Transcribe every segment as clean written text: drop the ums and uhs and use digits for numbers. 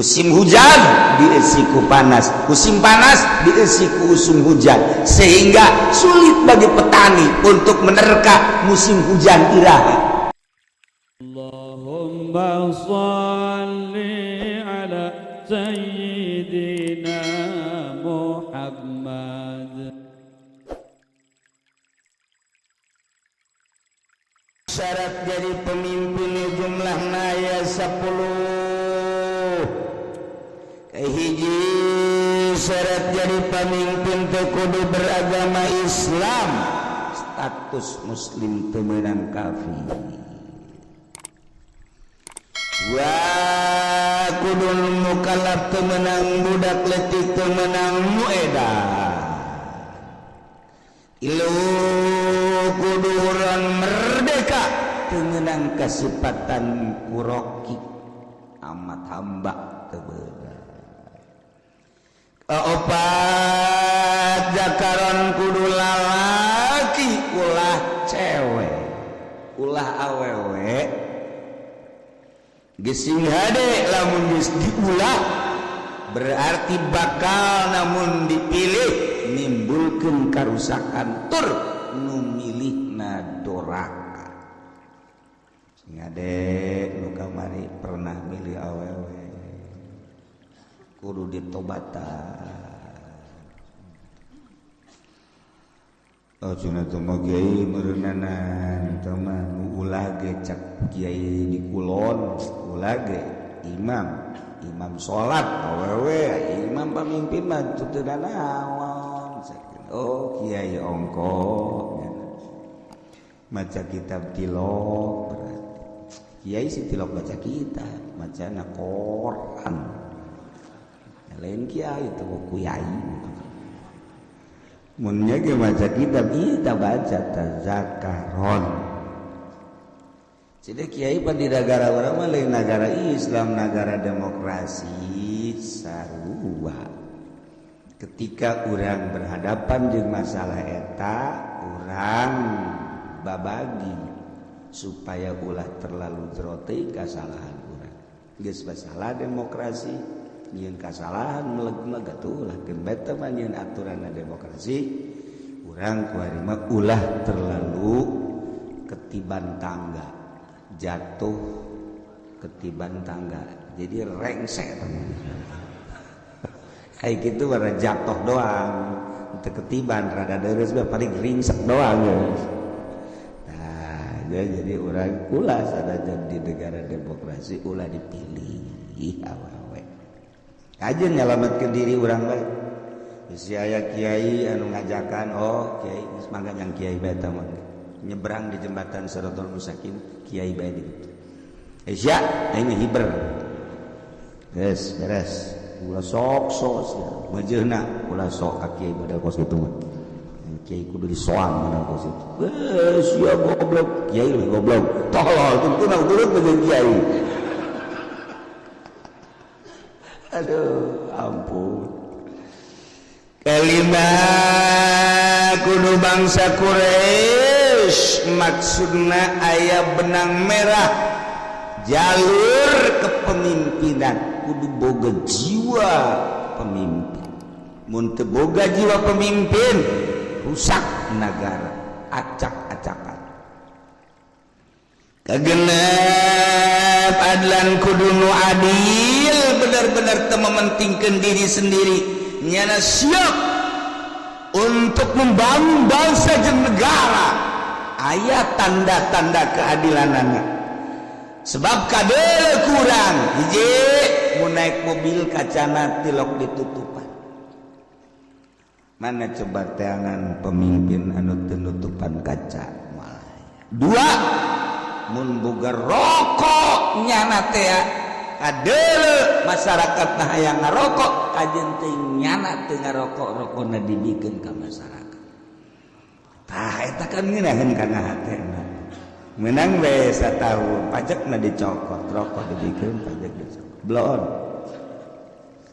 Musim hujan diisi ku panas, musim panas diisi ku usum hujan, sehingga sulit bagi petani untuk menerka musim hujan iraha. اللهم صل على سيدنا محمد. Syarat jadi pemimpin jumlah aya 10. Hiji, syarat jadi pemimpin teh kudu beragama Islam, status muslim teu meunang kafir. Dua, kudu mukallaf, teu meunang budak leutik, teu meunang nu edan. Tilu, kudu urang merdeka, teu meunang kasipatan kuroki amat hamba teu beunang. Kaopat, zakaron, kudu lalaki, ulah cewek, ulah awewe. Gesing hade lamun geus diulah, berarti bakal namun dipilih nimbulkeun karusakan tur nu milihna doraka. Sing hade nu kamari pernah milih awewe, kudu ditobatan. Oh, cenah teh mah kiai meureunanan teh mah nu ulah ge cak kiai di kulon, ulah ge imam imam salat awewe, imam pamimpin mah teu naon. Oh, kiai ongko maca kitab tilok, berarti kiai si tilok baca kitab, macana Quran lain. Kiai itu kiai munnya ge maca kitab, kita baca tazakaron. Jadi kiai pan di negara urang mah lain negara Islam, negara demokrasi sarua. Ketika urang berhadapan dengan masalah eta, urang babagi supaya ulah terlalu jero teh kesalahan urang. Geus masalah demokrasi nyieun kasalahan meleg-meleg atuh ulah keun beta mah nyieun aturan demokrasi. Urang kuari mah ulah terlalu ketiban tangga, jatuh ketiban tangga jadi rengsek kayak gitu, bara jatuh doang untuk ketiban rada deres mah paling ringsek doang ya. Nah ya, jadi orang ulah sanajan di negara demokrasi ulah dipilih awewe aja, nyalamatkan diri urang bae. Bisi aya kiai anu ngajakan, oh kiai geus mangga yang kiai bae mah nyebrang di jembatan Siratal Mustaqim, kiai bae di ditu. Eh sia, aing hiber. Geus beres. Ulah sok sok sia. Majeuna ulah sok ka kiai model kos kitu mah. Kiai kudu disoang model kos kitu. Eh sia goblok, kiai leuwih goblok. Tolol tungtuna turut jeung kiai. Aduh, ampun. Kelima, kudu bangsa Quraisy, maksudna aya benang merah jalur kepemimpinan, kudu boga jiwa pemimpin. Mun teu boga jiwa pemimpin, rusak negara, acak-acakan. Kagenep, adlan, kudu nu adil, benar-benar teu mementingkan diri sendiri, nyana siap untuk membangun bangsa jeung negara. Aya tanda-tanda keadilanana, sebab kadele kurang hiji, mau naik mobil kacana tilok ditutupan. Mana coba teangan pemimpin anu teu nutupan kaca? Malah dua, mun boga rokok nyana teh kadele masyarakat nah hayang ngarokok, kajen teh nyana teu ngarokok, rokokna dibikeun ka masyarakat. Tah eta kan ngeunaheun kana hatena. Menang we satahun, pajakna dicokot, rokok dibikeun, pajak dicokot, bloon.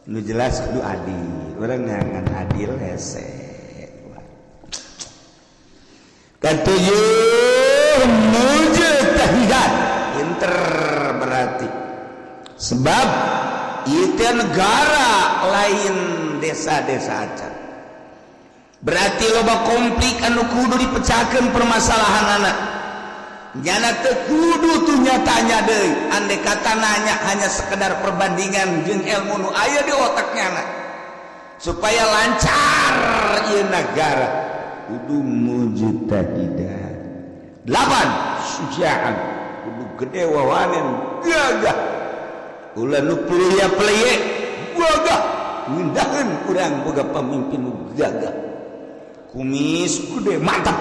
Nu jelas kudu adil, urang neangan adil hese. Ketujuh, mujtahidan, pinter berarti, sebab Ieu teh negara, lain desa-desa acan. Berarti loba konflik anu kudu dipecahkan permasalahan anak. Nyana teu kudu tuh nyatanya deui. Andai kata nanya hanya sekedar perbandingan jeung ilmu nu aya di otaknya anak supaya lancar ieu negara, kudu mujtahidan. Delapan, sujaan, kudu gede wawanen, gagah, ulah nu pleye pleye, gagah. Ngindaheun urang boga pamimpin nu gagah, kumis gede, mantap,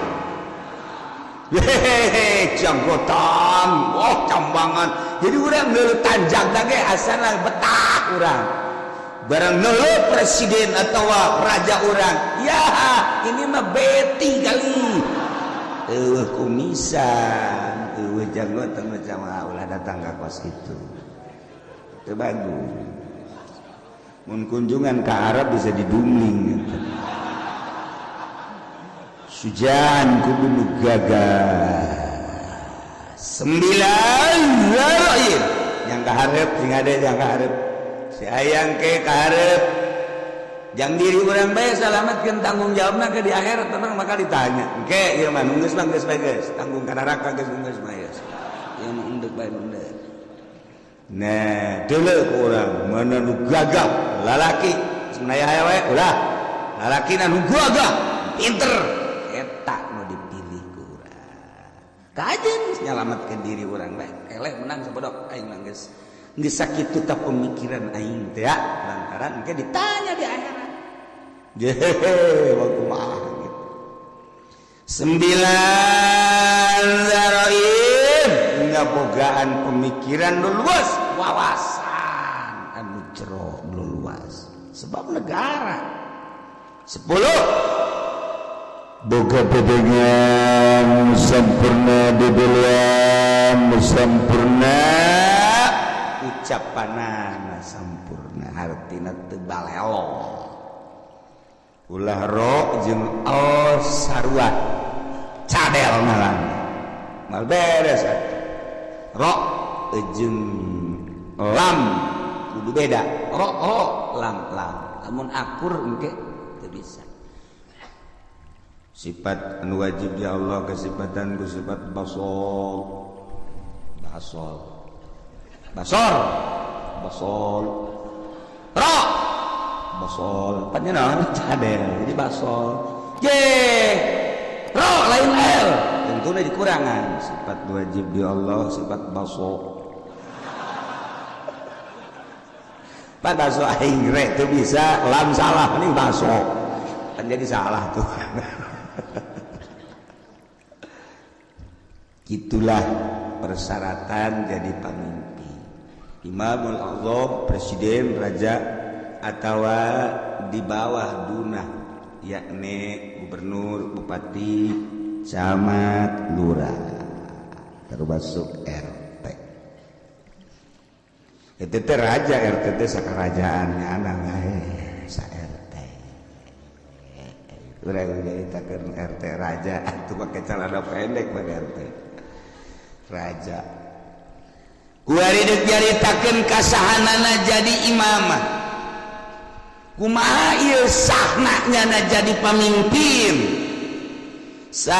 hehehe, janggotan, oh, cambangan. Jadi urang ngeuleuh tanjak ge asana betah urang. Barang ngeuleuh presiden atau raja urang, ya ini mah beti kali, eueuh kumisan, eueuh janggotan, macam ulah datang ka kos itu. Itu bagus mun kunjungan ke Arab bisa didumling gitu. Sujan, kudu nu gagah. Sembilan, zarain, yang kaharep sing ada, yang kaharep si ayang ke kaharep jang diri urang bae salamatkeun, tanggung jawabna ke di akhirat tenang, maka ditanya engke. Ieu mah geus mah, geus bae, geus tanggung ka neraka, geus geus mah, geus ieu mah endek bae, endek. Nah, deuleu ku urang mana nu gagah lalaki, sebenarnya aya wae ulah lalaki nu gagah, pinter, eta nu dipilih ku urang. Kajen nyalamatkeun diri urang bae, eleh menang sabodok aing mah, geus geus sakitu ta pemikiran aing teh ya, lantaran engke ditanya di akhirat. Jehe, waktu mah gitu. Sembilan, zarain, ngabogaan pemikiran nu luas, wawasan anu jero, nu luas, sebab negara. 10, boga pegangan sempurna, dibelian sempurna. Ucapanana sempurna, artina teu balelo, ulah ro jeung al sarua cadel ngaran mal beres atuh. Ro jeung lam kudu beda, ro ro, lam lam. Lamun akur engke teu bisa. Sifat anu wajib ya Allah kesifatan ku sifat basol, basol, basor, basol, ro, basol, pan naon cadel jadi basol. Ye ro lain l, tentunya dikurangan. Sifat wajib di Allah sifat basol. Pak, baso aing re itu bisa lam salah nih, baso kan jadi salah tuh. Itulah persyaratan jadi pemimpin, Imamul Azam, presiden, raja, atau di bawah dunah, yakni gubernur, bupati, camat, lurah, termasuk RT. Itu teh raja, RT teh sakarajaannya anak sa RT. Urang nyaritakeun RT raja atuh pakai celana pendek, pakai RT raja. Kuari deuk nyaritakeun kasahanana jadi imamah, kumaha ieu sahna nyana jadi pamimpin. Sa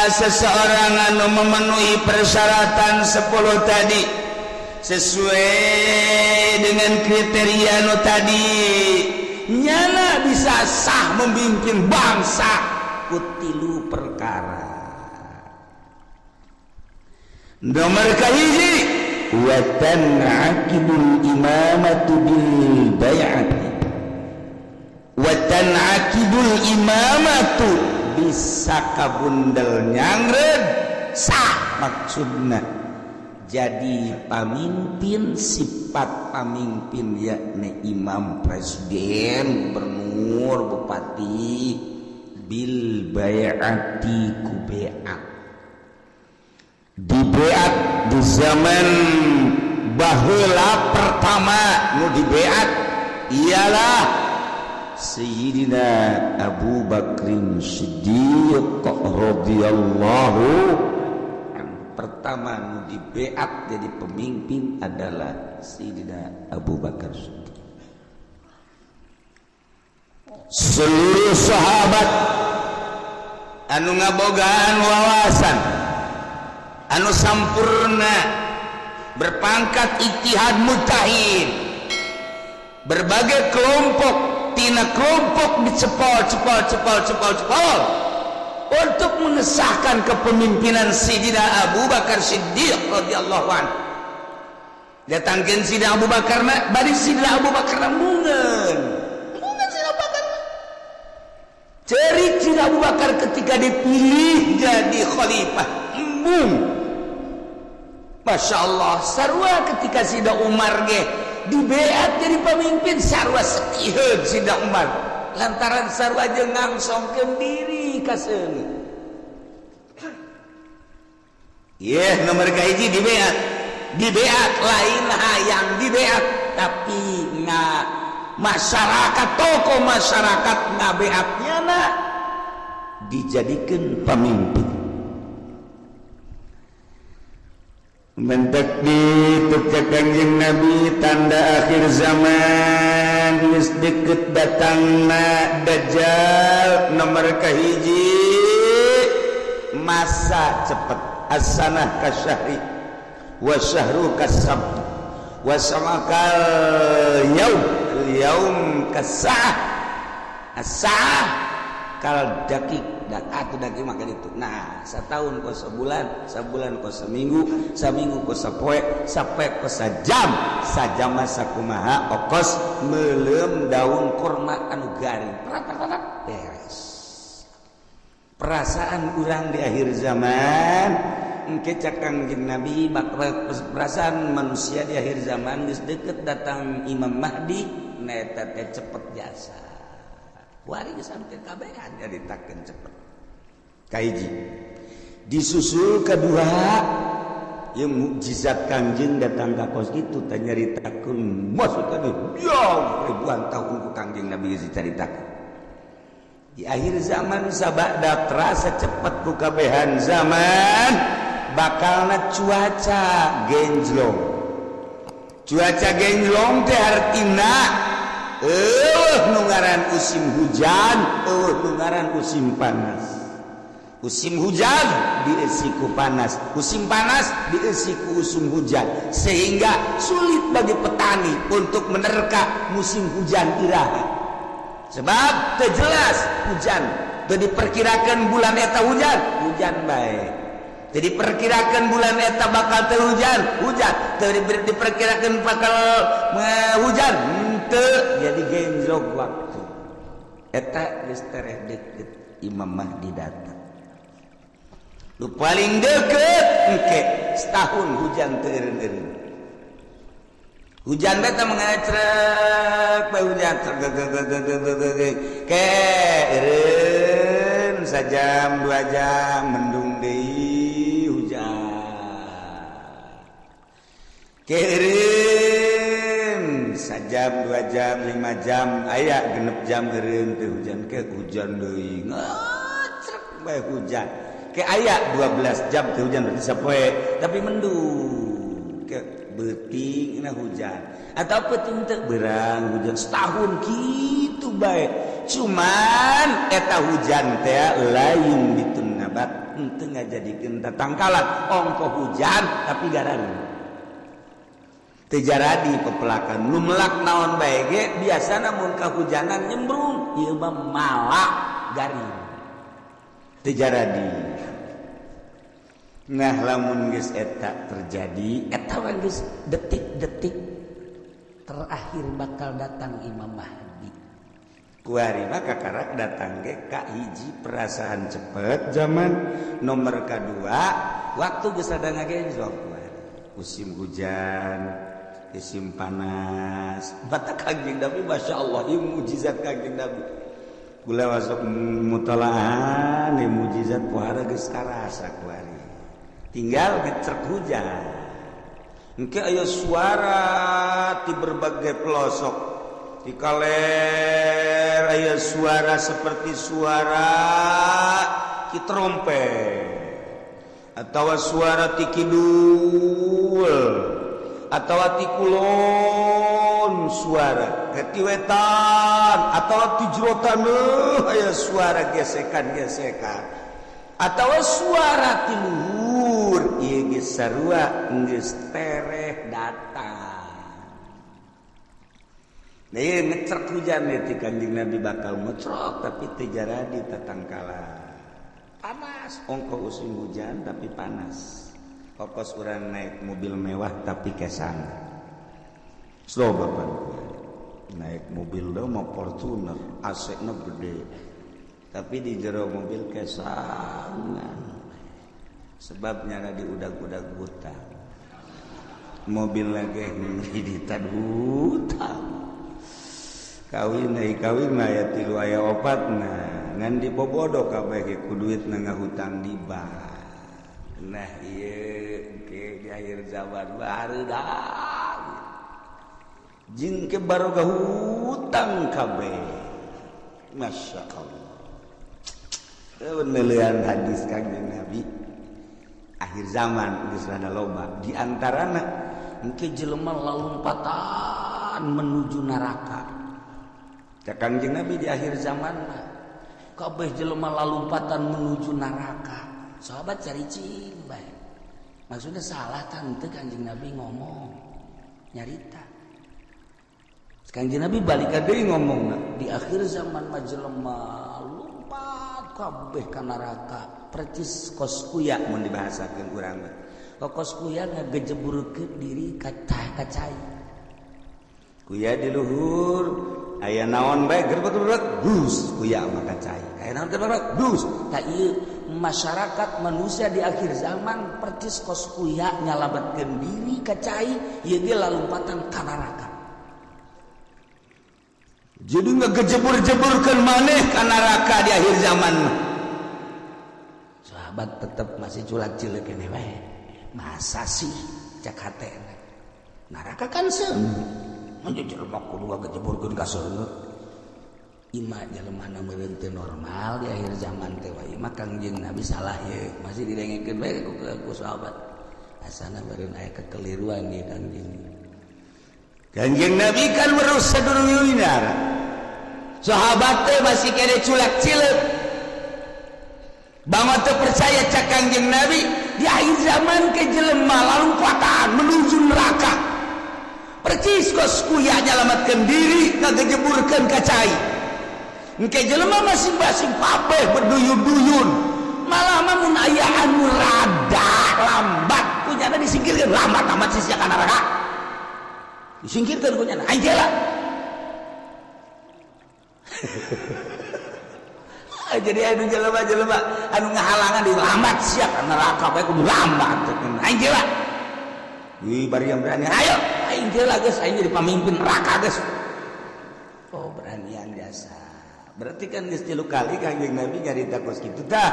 seseorang anu memenuhi persyaratan 10 tadi sesuai dengan kriteria nu tadi, nyana bisa sah memimpin bangsa ku tilu perkara. Nomor kahiji, wa tan'aqidul imamatu bil bai'ati. Wa tan'aqidul imamatu, bisa kabundel nyangred sah, maksudna jadi pamimpin, sifat pamimpin yakni imam, presiden, gubernur, bupati, bil bai'ati, ku baiat. Di beat di zaman baheula pertama nu di beat ialah Sayyidina Abu Bakrin Siddiq radhiyallahu anhu. Pertama nu dibeat jadi pemimpin adalah Sayyidina Abu Bakar Siddiq. Seluruh sahabat anu ngabogaan wawasan anu sampurna, berpangkat ijtihad mujtahid, berbagai kelompok, tina kelompok dicepol, cepol, cepol, cepol, cepol untuk mengesahkan kepemimpinan Sayyidina Abu Bakar Siddiq radhiyallahu anhu. Datangkeun Sayyidina Abu Bakar na bari Sayyidina Abu Bakar na mungeun mungeun. Sayyidina Abu Bakar cerik. Sayyidina Abu Bakar ketika dipilih jadi khalifah embung. Masya Allah, sarua ketika Sayyidina Umar ge dibeat jadi pemimpin, sarua setiheun Sayyidina Umar lantaran sarua jeung ngangsongkeun diri ka seuneu. Ye, nomor kahiji dibeat, dibeat lain hayang dibeat, tapi nggak masyarakat, tokoh masyarakat ngabeatnya na dijadikan pemimpin. Mentek di tukang Kangjeng Nabi, tanda akhir zaman geus deket datangna Dajjal, nomor kahiji masa cepet, as-sanah kasyahri wa syahru kasab wa samakal yaum yaum kasah as-sa'ah kal dakik dak atuh dakik maka itu. Nah, setahun kos sebulan, sebulan kos seminggu, seminggu kos sapoe, sapoe kos sajam, sajam masa kumaha okos meuleum daun kurma anu garing. Prat, prat, prat, beres. Perasaan urang di akhir zaman engke, cak Kangjeng Nabi, bakal perasaan manusia di akhir zaman geus deket datang Imam Mahdi, na eta teh cepet jasa. Wari geus hampir kabehan nyaritakeun cepet. Kahiji disusul kedua yang mukjizat Kangjeng datang ka kos kitu teh nyaritakeun maksud tadi ya ribuan tahun ku Kangjeng Nabi geus dicaritakeun. Di akhir zaman sabada terasa cepet ku kabehan zaman, bakalna cuaca genjlong. Cuaca genjlong teh artina eueuh nu ngaran musim hujan, eueuh nu ngaran musim panas. Musim hujan dieusi ku panas, musim panas dieusi ku usum hujan, sehingga sulit bagi petani untuk menerka musim hujan iraha, sebab teu jelas hujan. Teu diperkirakan bulan eta hujan, hujan bae. Jadi diperkirakan bulan eta bakal teu hujan, hujan. Teu diperkirakan bakal hujan, henteu. Jadi genjlok waktu eta geus tereh deket Imam Mahdi datang. Lu paling deket engke setahun hujan teu eureun-eureun. Hujan beta mengecrek bae, hujan ke eureun sajam 2 jam, mendung deui, hujan ke eureun sajam 2 jam, 5 jam, aya 6 jam eureun teu hujan, ke hujan deui, ngecrek bae hujan, ke aya 12 jam teu hujan, berarti sapoe tapi mendung, ke beuting na hujan atau peuting teu berang hujan. Setahun gitu bae, cuman eta hujan teh lain bitun nabat, henteu ngajadikeun tatangkalan. Ongko hujan tapi garing, teu jaradi pepelakan. Nu melak naon bae ge biasana mun kahujanan nyembrung, ieu mah malak garing, teu jaradi. Nah, lamun geus eta terjadi, eta mah geus detik-detik terakhir bakal datang Imam Mahdi. Kuari mah kakarak datang ge ka hiji perasaan cepet zaman, nomor kedua waktu geus ada ngagenjlok, musim hujan, musim panas. Batak Kangjeng Nabi, Masya Allah, ieu mukjizat Kangjeng Nabi. Gula masuk mutolaahan, ieu mukjizat pohara geus karasa kuari. Tinggal gecerk hujan engke aya suara di berbagai pelosok di kaler, aya suara seperti suara ki trompet. Atau suara ti kidul atau ti kulon, suara ka ti wetan atau ti jero taneuh aya suara gesekan-gesekan atau suara ti luhur, ieu geus sarua geus tereh datang. Nah, ieu ngecrek hujan ya ti Kanjeng Nabi bakal ngecrok, tapi teu jaradi tatangkalan. Panas ongko musim hujan, tapi panas. Kokos urang naik mobil mewah tapi kesana slow. Bapak naik mobil do mau Fortuner, AC na gede, tapi di jero mobil kesangan, sebabnya di udag-udag hutang mobil lagi ngreditan hutang. Kawin naik kawin mah aya tilu, aya opat, nah ngan dibobodo kabeh ge ku duit na ngahutang di bank. Nah, ieu ke di akhir zaman barudak jeung ke baroga hutang kabeh. Masya Allah. Penelian hadis Kanjeng Nabi akhir zaman geus rada loba, di antarana engke jelema lalumpatan menuju neraka. Cak Kanjeng Nabi, di akhir zaman mah kabeh jelema lalumpatan menuju neraka. Sahabat caricing bae, maksudnya salah tante Kanjeng Nabi ngomong nyarita. Kanjeng Nabi balik deui ngomong, di akhir zaman mah jelema lumpat kabeh ka neraka percis kos kuya. Mun dibahasakeun urang mah kos kuya ngagejeburkeun diri ka cai. Kuya di luhur aya naon bae, gerbek-gerbek dus kuya mah ka cai. Aya naon, gerbek dus. Tak ieu masyarakat manusia di akhir zaman percis kos kuya nyalametkeun diri ka cai, ieu ge lalumpatan ka neraka. Jadi ngegejebur-jeburkeun maneh ka neraka di akhir zaman mah. Sahabat tetep masih culak cilik keneh wae. Masa sih, cak hatena, neraka kan seungit, manja jelema kudu ngagejeburkeun ka seungit? Ima jelema na meureun teu normal di akhir zaman teh wae mah Kangjeng Nabi salah ye. Masih didengekeun bae ku sahabat, asana meureun aya kekeliruan ye Kangjeng. Kanjeng Nabi kan weruh sadurungan, sahabat teh masih kene culak cileuk banget teu percaya. Cak Kangjeng Nabi, di akhir zaman ke jelema lalumpatan menuju neraka percis kos kuya nyalamatkeun diri ngagejeburkeun ka cai. Engke jelema masing-masing kabeh berduyun-duyun, malah mah mun aya anu rada lambat kunyana disingkirkeun. Lambat amat sih sia ka neraka, disingkirkan kunyana, aing lah. Jadi anu jelema-jelema anu ngahalangan di lambat sia ka neraka bae kudu lambat, aing lah. Wih, bari yang berani, ayo aing lah geus, aing jadi pamimpin neraka geus. Oh, beranian jasa. Berarti kan geus tilu kali Kangjeng Nabi nyarita kos kitu tah,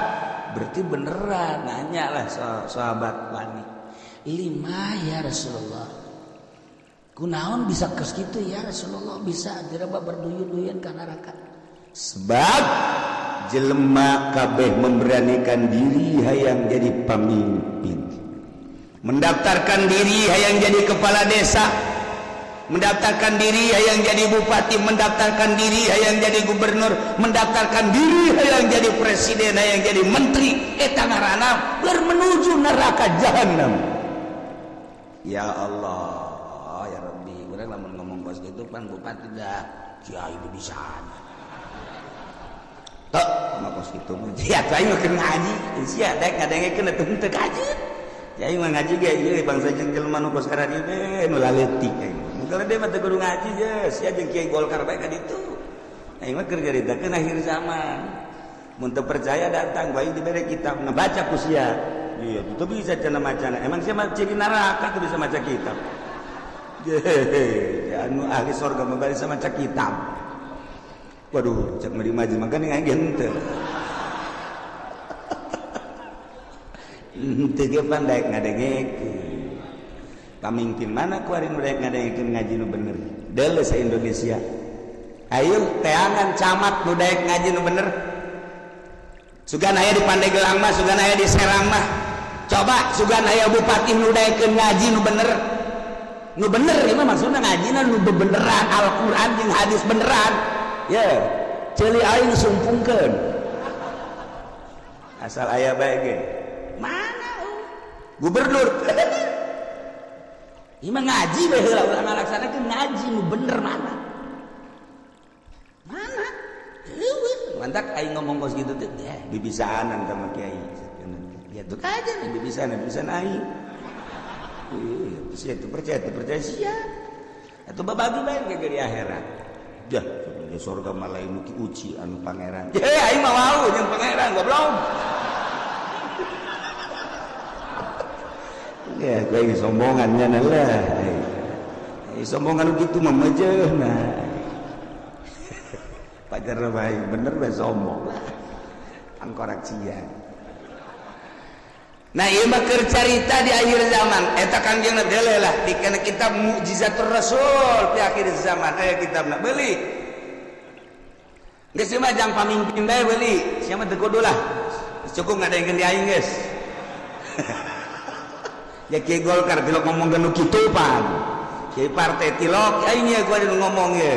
berarti beneran. Nanya lah sahabat wani, lima ya Rasulullah, kunaon bisa kos kitu ya Rasulullah, bisa diraba berduyun-duyun ka neraka? Sebab jelema kabeh memberanikan diri hayang jadi pemimpin, mendaftarkan diri hayang jadi kepala desa, mendaftarkan diri hayang jadi bupati, mendaftarkan diri hayang jadi gubernur, mendaftarkan diri hayang jadi presiden, hayang jadi menteri. Eta ngaranna menuju neraka jahanam. Ya Allah ya Rabbi, urang lamun ngomong kos kitu pan bupati dah kiai bisa tok mah kos kitu mah. Sia aing mah keur ngaji sia dek ngadengekeun atuh henteu kaji. Ya aing mah ngaji ge ieu bangsa jeung jelema nu kos kararieu we nu laletik aing. Mun dia mah teu kudu ngaji je, sia jeung kiai Golkar bae ka ditu. Aing mah keur nyaritakeun akhir zaman. Mun teu percaya datang, bae dibere kitab, nah baca ku sia. Iya, itu bisa cenah macana. Emang sia mah ciri neraka tuh bisa maca kitab. Hehehe, anu ahli sorga mah bisa maca kitab. Waduh, cek mah di majlis makanya aing henteu. Henteu ge pan daek ngadengekeun. Pamimpin mana kuari nu daek ngadengekeun ngaji nu bener? Deuleu sa Indonesia. Ayo teangan camat nu daek ngaji nu bener. Sugan aya di Pandeglang mah, sugan aya di Serang mah. Coba sugan aya bupati nu daekeun ngaji nu bener, nu bener ieu mah maksudna ngajina nu bebeneran, Al-Qur'an jeung hadis beneran ye, ceuli aing sumpungkeun asal aya bae ge. Mana gubernur? Ieu mah ngaji bae heula, urang ngalaksanakeun ngaji nu bener mana? Mana? Heueuh, mantak aing ngomong kos kitu teh bibisaanan sama kiai. Ya tuh aja nih bibisaanan, bibisaan aing. Iya, sia itu percaya, itu percaya sia. Atau babagi bae ke di akhirat. Dah, di surga malah nu ki uci anu pangeran. Ye, aing mah wau jeung pangeran goblok. Ya, gue sombongannya lah. Sombongan gitu mah mejeuh nah. Pacar baik bener bae sombong. Angkorak sia. Nah, ieu mah keur carita di akhir zaman. Eta Kangjeng Nabi lah di kana kitab Mukjizatur Rasul di akhir zaman. Aya kitabna beuli. Geus mah jang pamimpin bae beuli. Sia mah teu kudu lah. Cukup ngadengkeun di aing geus. Ya kiai Golkar tilok ngomong nu kitu pan. Kiai partai tilok aing ya gua ngomong ye.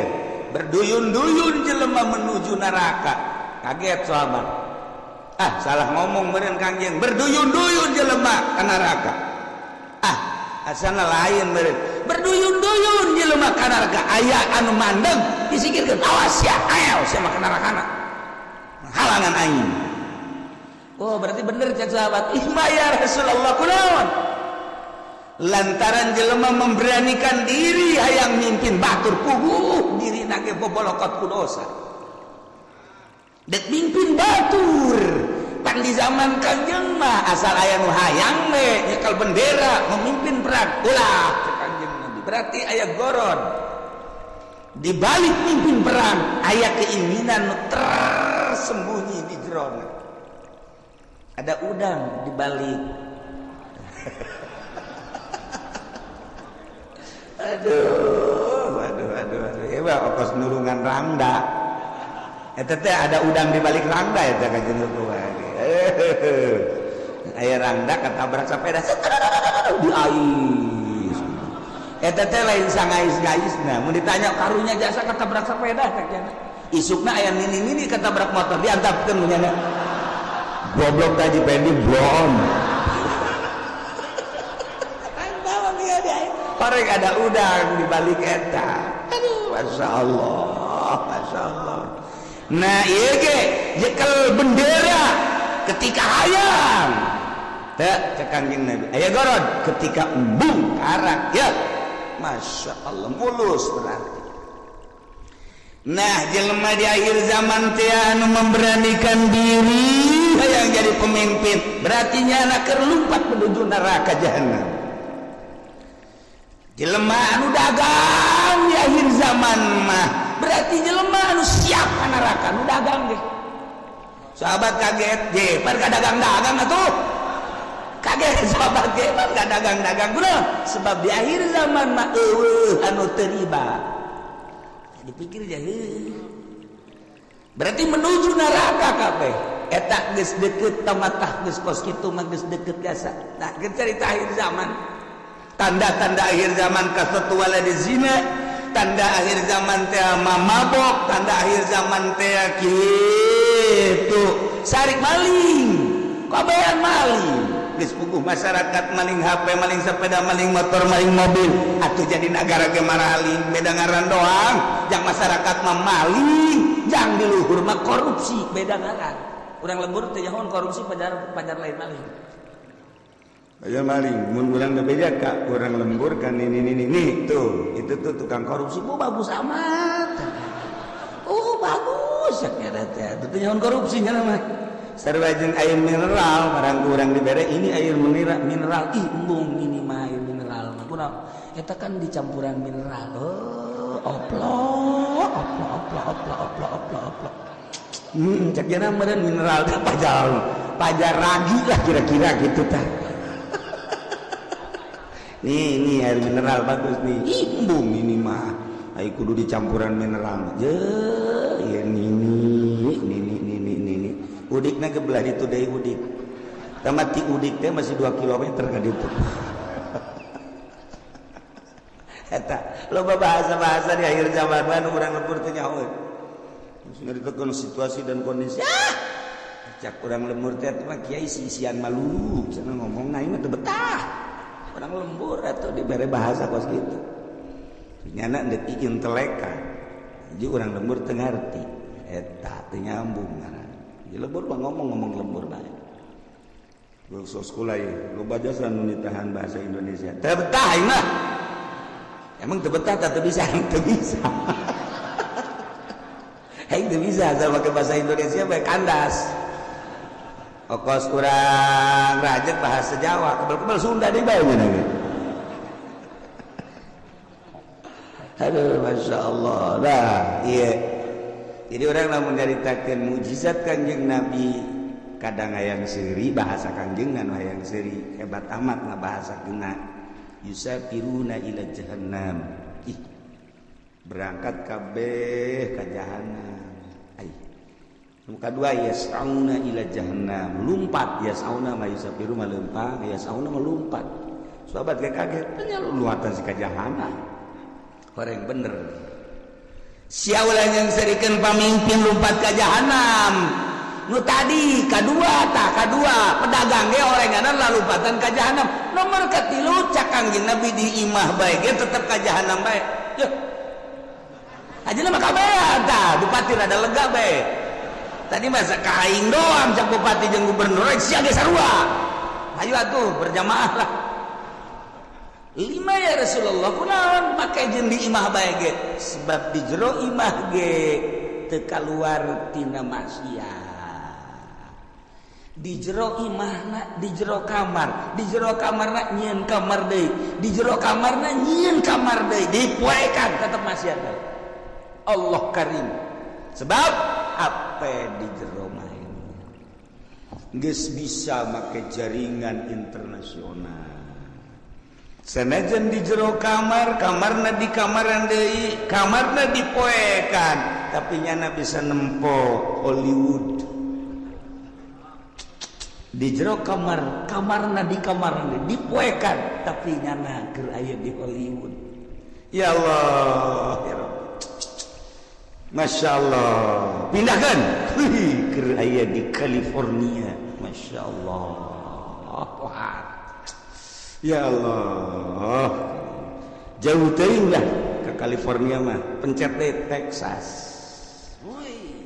Berduyun-duyun jelema menuju neraka. Kaget sahabat. Ah, salah ngomong meureun Kangjeng. Berduyun-duyun jelema ka neraka. Ah, asana lain meureun. Berduyun-duyun jelema ka neraka. Aya anu mandeg disikirkeun, awas ya, ayo sia mah ka nerakana. Halangan aing. Oh, berarti bener cek sahabat. Ih, ya Rasulullah kunaon? Lantaran jelema memberanikan diri hayang mimpin batur puguh diri nage bobolokot ku dosa. Dek mimpin batur. Pan di zaman Kangjeng mah asal aya nu hayang we nyekel bendera memimpin perang ulah cek Kangjeng Nabi. Berarti aya goron. Di balik mimpin perang aya keinginan nu tersembunyi di jerona. Ada udang di balik. Aduh, aduh, aduh, aduh. Ya, okos nulungan rangda. Eta teh ada udang di balik rangda eta kanjeng Nabi. Aya rangda ketabrak sepeda di ais. Eta teh lain sangais-gaisna. Mun ditanya karunya jasa ketabrak sepeda teh. Isukna aya nini-nini ketabrak motor diantapkeun mun nya. Goblok tadi pendi blon. Korek ada udang di balik eta. Aduh, masya Allah, masya Allah. Nah, ieu ge jekel bendera ketika hayang. Teu cek Kangjeng Nabi. Aya gorod ketika embung karak ya. Masya Allah, mulus berarti. Nah, jelema di akhir zaman teh anu memberanikan diri hayang jadi pemimpin, berarti nyana keur lumpat menuju neraka jahanam. Jelema anu dagang di akhir zaman mah berarti jelema anu siap ka neraka nu dagang ge. Sahabat kaget, je pan ka dagang-dagang atuh. Kaget sahabat ge pan ka dagang-dagang kunaon? Sebab di akhir zaman mah eueuh anu teu riba. Dipikir ya, berarti menuju neraka kabeh. Eta geus deukeut tamatah geus kos kitu mah geus deukeut biasa. Nah, geus carita akhir zaman. Tanda-tanda akhir zaman kasatu waladi zina, tanda akhir zaman teh mamabok, tanda akhir zaman teh kitu sarik maling, kabehan maling. Geus puguh masyarakat maling HP, maling sepeda, maling motor, maling mobil. Atuh jadi nagara ge maraling, beda ngaran doang. Jang masyarakat mah maling, jang di luhur mah korupsi, beda ngaran. Urang lembur teh nyahoan korupsi pajar pajar lain maling. Ayo maling, mun urang teu beja ka urang lembur kan ini ini ini tuh, itu tuh tukang korupsi, oh bagus amat. Oh bagus ya kira teh. Itu nyahoan korupsi nya mah. Sarua jeung air mineral, barang urang dibere ini air mineral, mineral ih embung ini mah air mineral mah. Kunaon? Eta kan dicampuran mineral. Oh, oplok, oplok, oplok, oplok, oplok, oplok, oplok. Cek jana meureun mineral teh pajar, pajar ragi lah kira-kira gitu tah. Nih, ini air mineral bagus nih. Ih, embung ini mah. Ai kudu dicampuran mineral. Je, ya nini, nini, nini, nini. Udikna gebelah itu deui udik. Tamat ti udik teh masih 2 km ka ditu. Eta loba bahasa-bahasa di akhir zaman mah nu urang lembur teh nyaho. Ngaritakeun situasi dan kondisi. Ah! Cak urang lembur teh mah kiai sisian malu cenah ngomong aing mah teu betah. Urang lembur atuh dibere bahasa kos kitu. Nyana deuk inteleka. Jadi urang lembur teu ngarti. Eta teu nyambung ngaran. Jadi lembur mah ngomong-ngomong lembur bae. Lu sekolah ya, lu baca nu ditahan bahasa Indonesia. Teu betah aing mah. Emang teu betah teu bisa, teu bisa. Aing teu bisa asal pakai bahasa Indonesia bae kandas. Okos urang rajek bahasa Jawa, kebel-kebel Sunda deui bae nya. Aduh, Masya Allah. Nah, iya. Jadi orang lamun nyaritakeun mukjizat Kanjeng Nabi, kadang hayang seuri bahasa Kanjeng anu hayang seuri hebat amat ngabahasakeunna. Yusafiruna ila jahannam. Ih, berangkat kabeh ka jahannam. Ai. Nu kadua yas'auna ila jahannam. Lumpat yas'auna ma yusafiru ma leumpang, yas'auna ma lumpat. Sahabat ge kaget, nya luatan si ka jahannam. Horeng bener. Sia ulah yang serikeun pamimpin lumpat ka jahannam. Nu tadi kadua tah kadua pedagang ge orenganan lalumpatan ka jahannam. Nomor katilu cak Kangjeng Nabi di imah bae ge tetep ka jahannam bae. Yuh. Ajeuna mah kabehan tah bupati rada lega bae. Tadi masa ka aing doang cak bupati jeung gubernur sia ge sarua. Hayu atuh berjamaah lah. Lima ya Rasulullah kunaon make jeung di imah bae ge sebab di jero imah ge teu kaluar tina maksiat. Di jero imahna di jero kamar, di jero kamarna nyieun kamar deui, di jero kamarna nyieun kamar deui, dipoekan tetep maksiat bae. Allah karim. Sebab apa di jero main geus bisa make jaringan internasional. Senajan di jero kamar, kamarna di kamaran deui, kamarna dipoekan, tapi nyana bisa nempo Hollywood. Di jero kamar, kamarna di kamaran deui, dipoekan, tapi nyana keur aya di Hollywood. Ya Allah, ya Rabbi. Masya Allah. Pindahkan. Wih, keur aya di California. Masya Allah. Wah. Ya Allah. Jauh teuing lah ke California mah. Pencet deh Texas. Wih.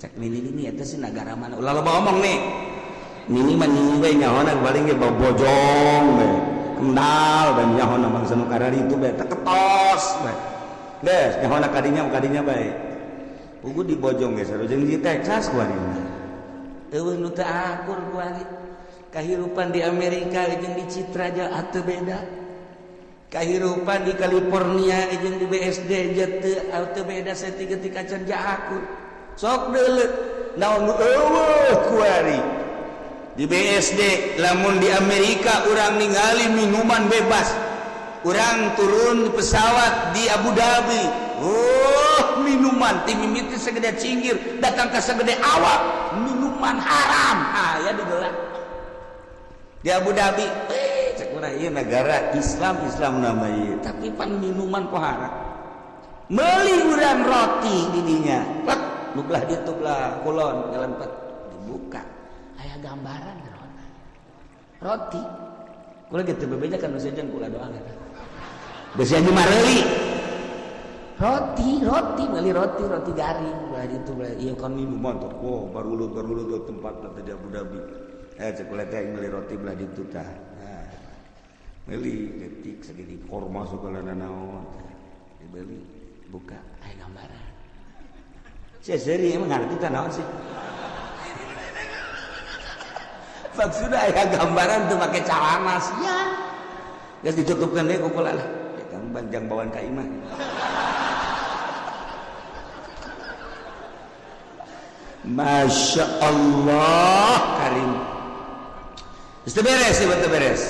Cek nini ini eta sih negara mana? Ulah loba omong nih. Nini mah nini bae nyahona paling ge bojong bae. Kendal bae nyahona bangsa nu kararitu bae teu ketos bae. Geus nyahona kadinya kadinya bae. Pugu di bojong geus sarua jeung di Texas kuari. Eueuh nu teu akur kuari. Kahirupan di Amerika jeung di Citra aja atuh beda. Kahirupan di California jeung di BSD aja teu atuh beda saeutik ketika can akur. Sok deuleu naon nu eueuh kuari. Di BSD lamun di Amerika urang ningali minuman bebas. Urang turun di pesawat di Abu Dhabi. Oh, minuman ti mimiti segede cinggir datang ke segede awak, minuman haram. Aya digelar. Di Abu Dhabi, cek urang ieu negara Islam Islam nama ieu, tapi pan minuman pohara. Meuli urang roti di dinya. Plek, nu belah ditu belah kulon ngelempet dibuka. Aya gambaran roti. Roti. Kula gitu bebeja kan nu sejen kula doang eta. Geus nya mareuli. Roti, roti, meuli roti, roti garing belah ditu belah ieu kan minuman tuh. Oh, barulut barulut tempat teh di Abu Dhabi. Cek kula teh meuli roti belah ditu tah. Nah, meuli detik segini korma segala naon. Dibeli, buka aya gambaran. Sia seuri emang ngarti tah naon sih? Maksudna aya gambaran tuh make calana sia. Geus ditutupkeun deui ku kula lah. Eta banjang bawaan ka imah. Masya Allah karim. Geus teu beres, teu beres.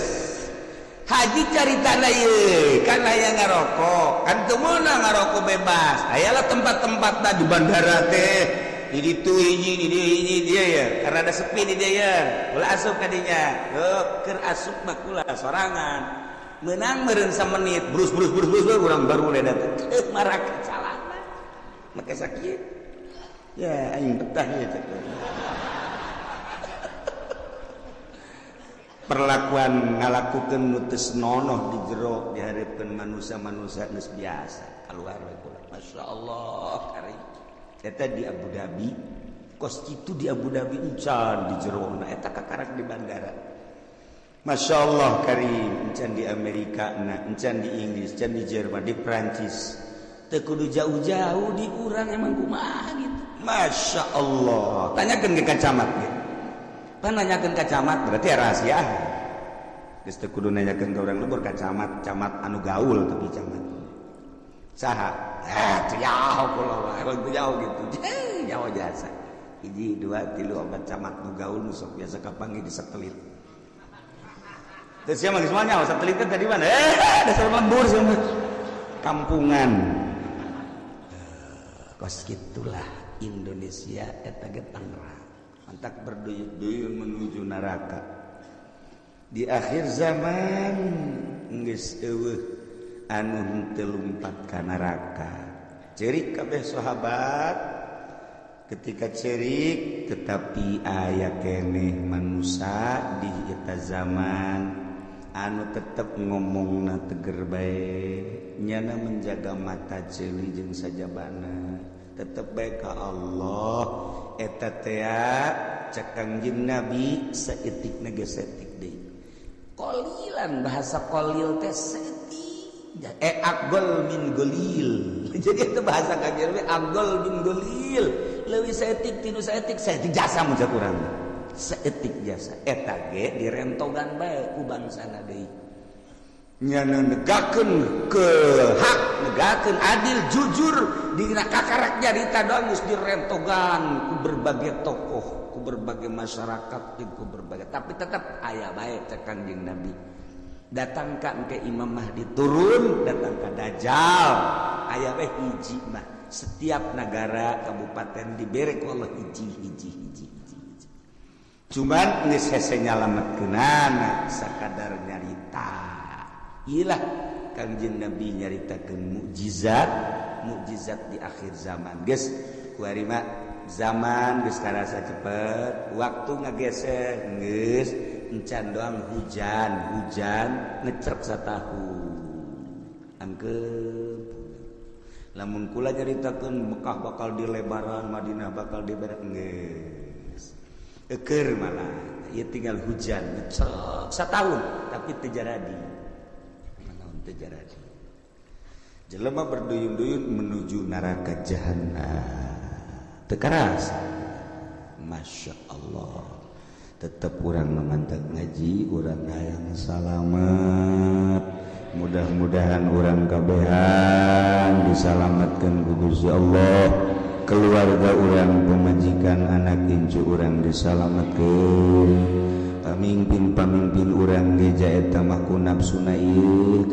Haji carita ieu kan aya ngarokok, kan teu meunang ngarokok bebas. Ayalah tempat-tempatna di bandara teh. Di ditu hiji, di dieu hiji dia ya. Karena ada sepi di dia ya. Kula asup ka dinya. Heup, keur asup mah kula sorangan. Menang meureun samenit, brus brus brus brus, brus urang baru mulai datang. Teu marake calana. Make sakieu. Ya, aing betah ya cek. Perlakuan ngalakukeun nu teu senonoh di jero dihareupeun manusia-manusia geus biasa keluar we kula. Masya Allah karim. Eta di Abu Dhabi, kos kitu di Abu Dhabi encan di jero na eta kakarak di bandara. Masya Allah karim, encan di Amerika na, encan di Inggris, encan di Jerman, di Prancis. Teu kudu jauh-jauh di urang emang kumaha gitu. Masya Allah. Tanyakeun ke camat gitu. Pan nanyakeun ka camat berarti ya rahasia. Geus teu kudu nanyakeun ka urang lembur ka camat, camat anu gaul tapi camat. Saha? Teu jauh kula mah, emang teu jauh gitu. Jauh jasa. Hiji, dua, tilu, opat camat nu gaul nu sok biasa kapanggih di satelit. Terus siapa geus moal nyaho satelit teh tadi mana? Dasar lembur semua. Kampungan. Kos kitulah Indonesia eta ge Tangerang. Mantak berduyun-duyun menuju neraka. Di akhir zaman geus eueuh anu henteu lumpat ka neraka. Cerik kabeh sahabat ketika cerik tetapi aya keneh manusia di eta zaman anu tetep ngomongna teger bae, nyana menjaga mata ceuli jeung sajabana tetep bae ka Allah. Eta tea cek Kangjeng Nabi saeutik ge saeutik deui. Qalilan bahasa qalil teh saeutik, agol min golil. Jadi itu bahasa Kangjeng Nabi agol min golil, leuwih saeutik tinu saeutik, saeutik jasa mun cek urang. Saeutik jasa eta ge direntogan bae ku bangsana deui. Nyana negakeun ke hak, negakeun adil jujur dina kakarak nyarita doang geus direntogan ku berbagai tokoh, ku berbagai masyarakat, ku berbagai, tapi tetap aya bae cek Kangjeng Nabi. Datangkan ke Imam Mahdi turun, datang ke Dajjal aya bae hiji mah. Setiap negara kabupaten dibere ku Allah hiji hiji hiji hiji, hiji. Cuman geus hese nyalametkeunana sakadar nyarita. Iyalah Kangjeng Nabi nyaritakeun mukjizat, mukjizat di akhir zaman. Geus kuari mah zaman geus karasa cepet, waktu ngageser geus encan doang hujan, hujan ngecrek satahun. Angkep. Lamun kula nyaritakeun Mekah bakal dilebaran, Madinah bakal dilebaran geus. Eukeur malah ieu tinggal hujan ngecrek satahun tapi teu jaradi. Terjadi. Jelema berduyun-duyun menuju neraka jahanam. Teu karasa. Masya Allah. Tetap urang memantap ngaji, urang hayang salamet. Mudah-mudahan urang kabehan disalamatkan ku Gusti Allah. Keluarga urang, pemajikan, anak incu urang disalamatkeun. Pamimpin-pamimpin urang geja eta mah ku nafsuna ieu.